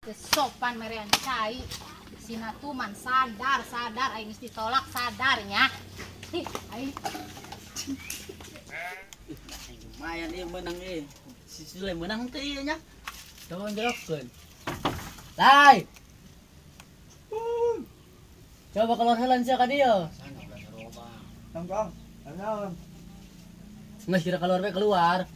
Sopan merean cai sinatuman sadar sadar aing geus ditolak sadarnya. Ih aing lumayan ieu menang ieu. Si Sule menang teh ieu nya. Coba jelaskeun. Lai. Coba keluar heula sia ka dieu. Kang, Kang. Naon? Geus kira keluar bae keluar.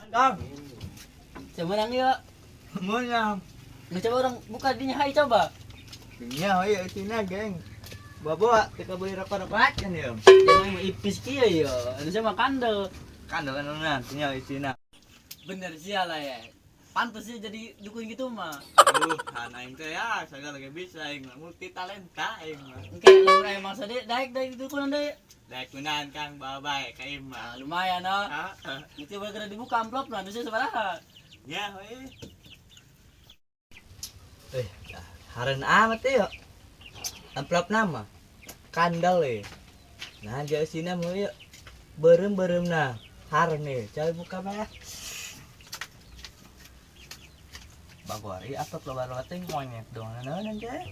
Kang. Coba menang ieu. Menang. Nggak coba orang buka dinya hai coba. Nya ieu tina geng. Bawa teu beli rokok-rokok kan ya. Jangan mau ipis kieu ya. Anu sama kandel. Kandel kan nya isina. Bener sih lah ya. Pantes sih jadi dukun gitu mah. Aduh, kan aing teh ya segala ge bisa aing mah multi talenta aing mah. Oke, lamun aya mangsa deui daek daek dukunan deui. Daek kunaon Kang, bae ka imah. Nah, lumayan no. Heeh. Itu bakal dibuka amplop nah, bisa sabaraha. Nya we. Eh, hareun amat ieu. Amplop nama kandel eh. Nah, dia sini mau yuk. Berem-berem nah. Hareun eh. Coba buka mah. Bagori apa keluar teh monyet dong naon aja.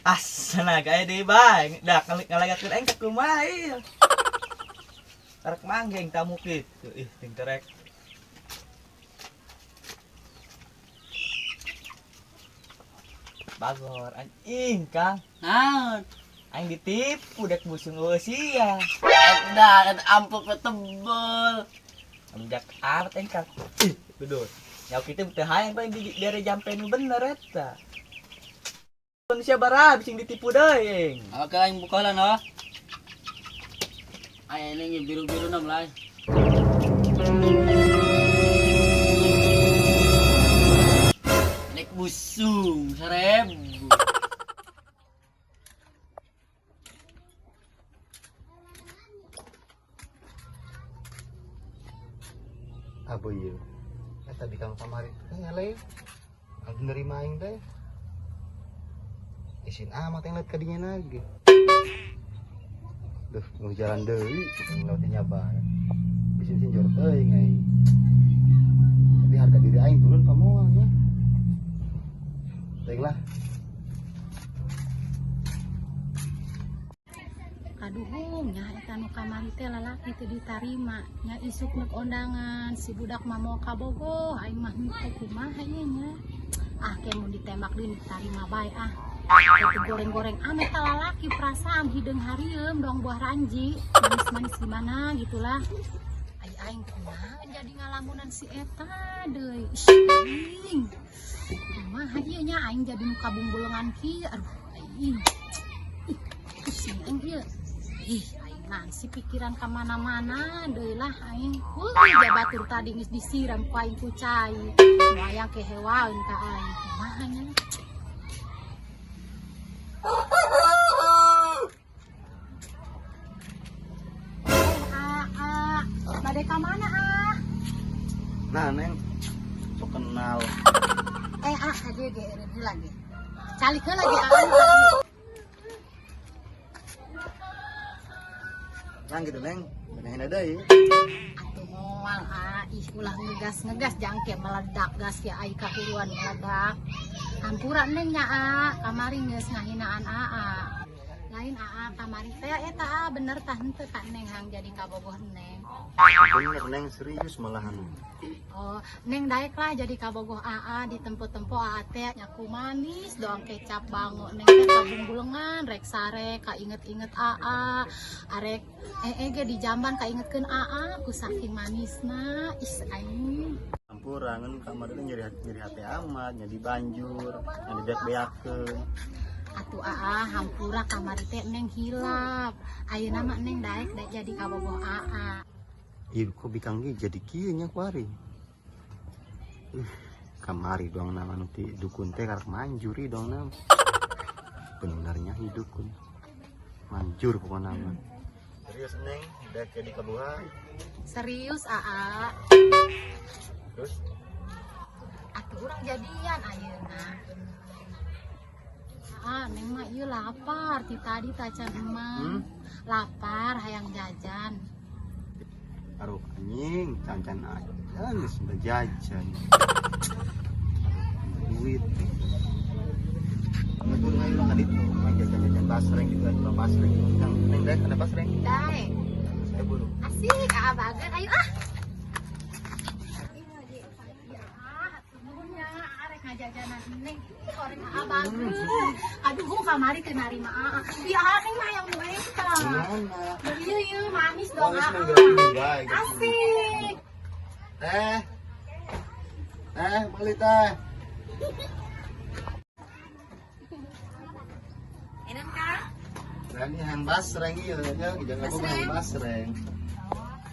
Asana gaya deui bae. Dah ngalagakeun aing ka kumaha ieu. Karek manggeng tamu kitu. Ih, ting terek. Bagor anjing Kang. Naon? Aing ditipu dek busung eueuh sia. Udah, amplopnya tebel. Amjak amat aing Kang. Ih, kudu. Nyaw kitu teu hayang paling di dari jampe nu bener eta. Manusia barab sing ditipu deui aing. Oke, aing buka lah no. Aya ini biru-biru nam lah. Nek busung 1000. Abo ieu. Eta bikang kamari teh ngalain. Anu nerima aing teh. Isin amat yang liat kadinya lagi. Duh, mau jalan deui, nu teh nyabar. Isin-isin jor teuing aing. Tapi harga diri aing turun pamoal nya. Teuing lah. Kaduhung nya eta nu kamari teh lalaki teu ditarima nya isuk nek ondangan si budak mah moal kabogoh aing mah henteu kumaha ieu nya. Ah ke mun ditembak deui ditarima bae ah. Itu goreng-goreng amat eta lalaki perasaan hideung harieum dong buah ranji manis-manis gimana gitulah. Ai aing kumaha jadi ngalamunan si eta deui. Ih, aing. Kumaha ieu nya aing jadi nu kabungbulengan kieu. Aduh aing. Ih, pusing aing ieu. Ih, aing nansi pikiran ka mana-mana deui lah aing. Weuh, jabatur tadi geus disiram ku aing ku cai. Nu aya kehewaeun ka aing. Kumaha nya? Bade ka mana ah? Nah, Neng. Sok kenal. Ah, hadieu ge eureun heula ge. Calik heula ge ah. Nang gitu, Neng. Benahin deui. Atuh moal ah, ih ulah ngegas-ngegas jangke meledak gas ya ai kahuruan meledak. Hampura Neng nya ah, kamari geus ngahinaan aa. Lain aa kamari teh eta aa bener tah henteu ka Neng hang jadi kabogoh Neng. Bener Neng serius malahan. Oh, Neng daek lah jadi kabogoh aa ditempo-tempo aa teh nyaku manis doang kecap bango Neng teh kabungbulengan rek sare kainget-inget aa arek ge di jamban kaingetkeun aa ku saking manisna is aing. Hampura ngan kamari teh nyeri hati amat, nya dibanjur, nya dibeak-beakeun. Atuh aa hampura kamari teh Neng hilap. Ayeuna mah Neng daek daek jadi kabogoh aa. Ih, kok bikang ge jadi kieu nya kuari. Kamari doang nama nu ti dukun teh karak manjur ieu doang nama. Benernya hi dukun. Manjur pokona mah. Serius Neng, daek jadi kabogoh. Serius aa. Terus? Atuh urang jadian ayeuna. Ah, neng mah ieu lapar ti tadi tacan emang. Lapar hayang jajan. Aduh anjing, cancan aja geus udah jajan. Duit. Ngetur ngayu lah kaditu, main jajan-jajan basreng juga, tukang basreng. Kang, neng dek ada basreng? Daek. Saya buru. Asik, ah bager, ayo ah. Ngajajanan neng, orang aa bager. Aduh, kamari teu narima aa. Ya neng mah hayang nu eta. Ieu ieu manis dong aa. Asik. Teh. Teh, beli teh. Enak kah? Berani hang basreng ieu nya, jangan aku hang basreng.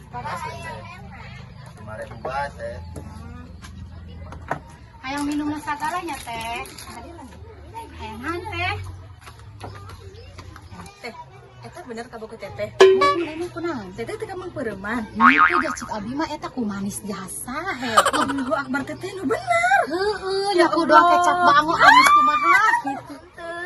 Basreng teh. 5.000 baht teh. Hayang minum sagalanya teh. Hayangan teh. Teh, eta bener kabogoh teteh. Mun ini kunaon? Teteh teh kamu peureuman. Henteu ja cik abi mah eta ku manis jasa he. Allahu akbar teteh nu bener. Heueuh, nya kudu kecap bango amis kumaha gitu.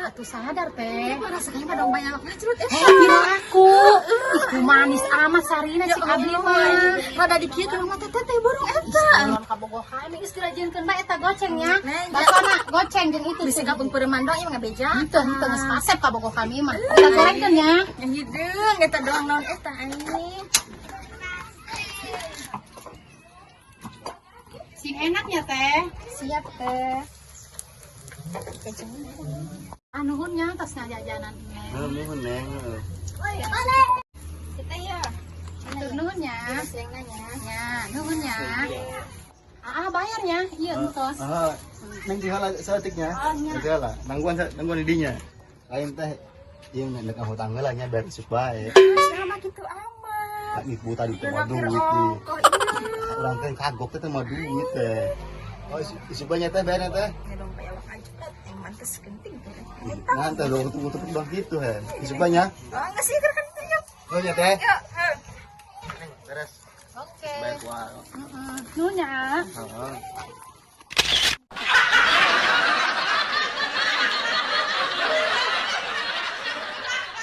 Atuh sadar teh. Mah rasanya mah dong banyak ngacrut eta. Hei, pira aku. Ih, ku manis amat sarina Ya cik abi Allah, mah. rada dikieu teh mah teteh teh burung eta. Lawan kabogoh kami geus dirajinkeun bae eta gocengnya. Nah, Basana goceng jeung itu. Bisa gabung peureuman dong ieu mah ngabeja. Henteu, henteu geus kasep kabogoh kami mah. Kita gorengkeun ya. Yang hideung eta doang naon eta anjing. Sing enaknya teh. Siap teh. Ah nuhun nya tos ngajajanan neng. Heuh, nuhun neng. Heuh. Kita ya. Atur nuhun nya. Yang nanya. Ya, nuhun nya. Ah, bayarnya. Iya entos. Ah, neng diheula saeutiknya. Oh, nya. Neng diheula. Nangguan nangguan di dinya. Lain teh ieu nek hutang heula nya biar isuk bae. Sama gitu amat. Tak ibu tadi teh mau Traktir duit nih. ongkoh iya. Urang teh kagok teh mau duit teh. Oh, isuk bae nya teh bayarnya teh. Ya dong bayar aja. Yang mantes genting tuh. Nah, teh dong tunggu tunggu bang gitu he. Isuk bae nya. Oh, enggak sih keur kenting ya. Oh nya teh. Ya, Neng, beres. Oke. Bayar kuah. Heeh. Nuhun ya. Heeh.